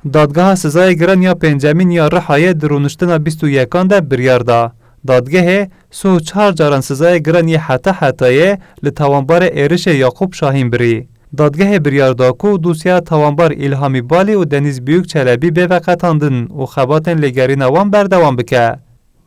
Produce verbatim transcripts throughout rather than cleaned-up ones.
Dadgeha Sizayê Giran ya Pêncemîn ya Rihayê di rûniştina bîst û yekan de biryar da. Dadgehê sih û çar caran sizayê giran yê heta hetayê li tawanbarê êrişê Yaqûb Şahîn birî. Dadgehê biryar da ku dosyeya tawanbar Îlhamî Balî û Denîz Büyük Çelebî bê veqetandin û xebatên lêgerîna wan berdewam bike.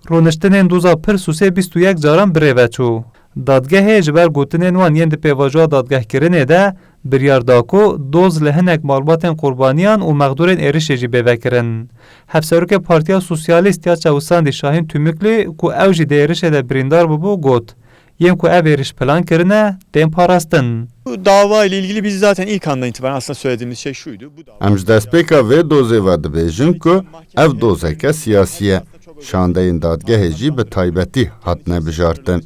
Rûniştinên doza Pirsûsê bîst û yek caran bi rê ve çû. Dadgehê ji ber gotinên wan yên di pêvajoya dadgehkirinê de biryar da ku doz li hinek malbatên qurbaniyan û mexdûrên êrişê jî bê vekirin. Hevserokê Partiya Sosyalîst ya Çewsandî Şahîn Tümüklü ku ew jî di êrişê de birîndar bûbû got, yên ku ev êriş plan kirine, tên parastin. Bu dava ile ilgili biz zaten ilk andan itibaren aslında söylediğimiz şey şuydu. Bu dava Em ji destpêka vê dozê ve dibêjin ku ev dozeke siyasî ye. Şandeyên dadgehê jî bi taybetî hatine bijartin.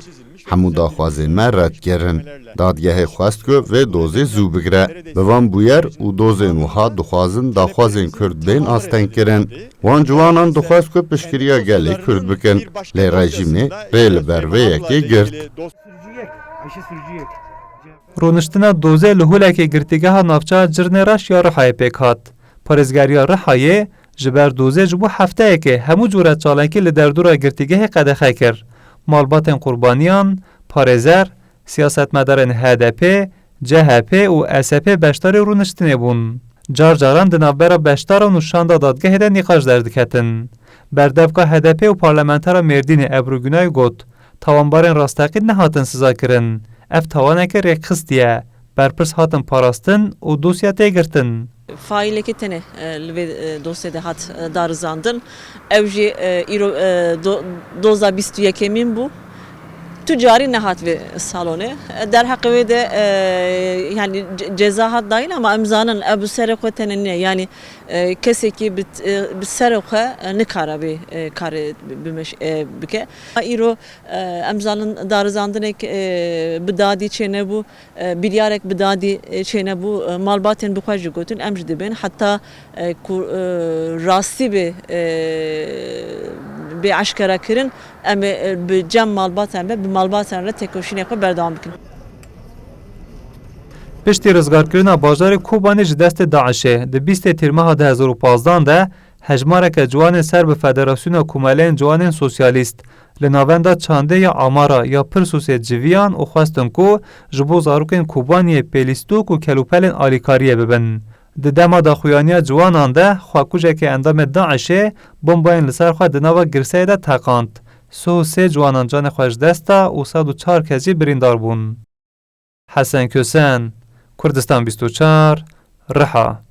Hemû daxwazên me red kirin. Dadgehê xwest ku vê dozê zû bigire. Bi van bûyer û dozên wiha dixwazin daxwazên Kurd bên astengkirin. Wan ciwanan dixwest ku piştgiriya gelê Kurd bikin. Lê rejîmê rê li ber vê yekê girt. Rûniştina dozê li holekê girtîgeha navçeya Cirnê Reş ya Rihayê pêk hat. Parêzgeriya Rihayê ji ber dozê ji bo hefteyekê hemû cûre çalankî li derdora girtîgehê qedexe kir. Malbatên qurbaniyan, parêzer, siyasetmedarên H D P, C H P û S H P beşdarî rûniştinê bûn. Car caran di navbera beşdaran û şanda dadgehê de nîqaş derdiketin. Berdevka H D P û parlamentera Mêrdînê Ebru Günay got, tawanbarên rasteqîn nehatin sizakirin. Ev tawaneke rêkxistî ye. Berpirs hatin parastin û dosya tê girtin. Faîlekî tenê e, li vê e, dosyê de hat e, darizandin. Ew jî e, îro e, do- doza bîst û yekemîn bû. Tu carî nehat vê salonê. E, Derheqê wê de e, yanî ce- ceza hat dayîn ama em zanin ev bi serê xwe tenê nîne. Yanî e, kesekî bi e, bi serê xwe e, nikare vê e, karê bimeş- e, bike. Îro e, em zanin darizandinek e, bi dadî çênebû. E, biryarek bi dadî e, çênebû, e, malbatên bi xwe jî gotin, em jî dibên heta e, ku e, rastî bê e, bê eşkera kirin, em ê e, bi cem malbatan ve, bi malbatan re têkoşînê xwe berdewam bikin. Piştî rizgarkirina bajarê Kobanê ji destê DAIŞê di bîstê Tîrmeha du hezar û pazdan de hejmareke ciwanên ser bi Federasyona Komeleyên Ciwanên Sosyalîst li navenda çandê ya Amara ya Pirsûsê civiyan û xwestin ku ji bo zarokên Kobaniyê pêlîstok û kelûpelên alîkariyê bibin. Di dema daxuyaniya ciwanan de xwekujeke endamê DAIŞê bombayên li ser xwe di nava girseyê de teqand. Sih û sê ciwanan canê xwe ji dest da û sed û çar kes jî birîndar bûn. Hesen Kösen, Kurdistan bîst û çar, Riha.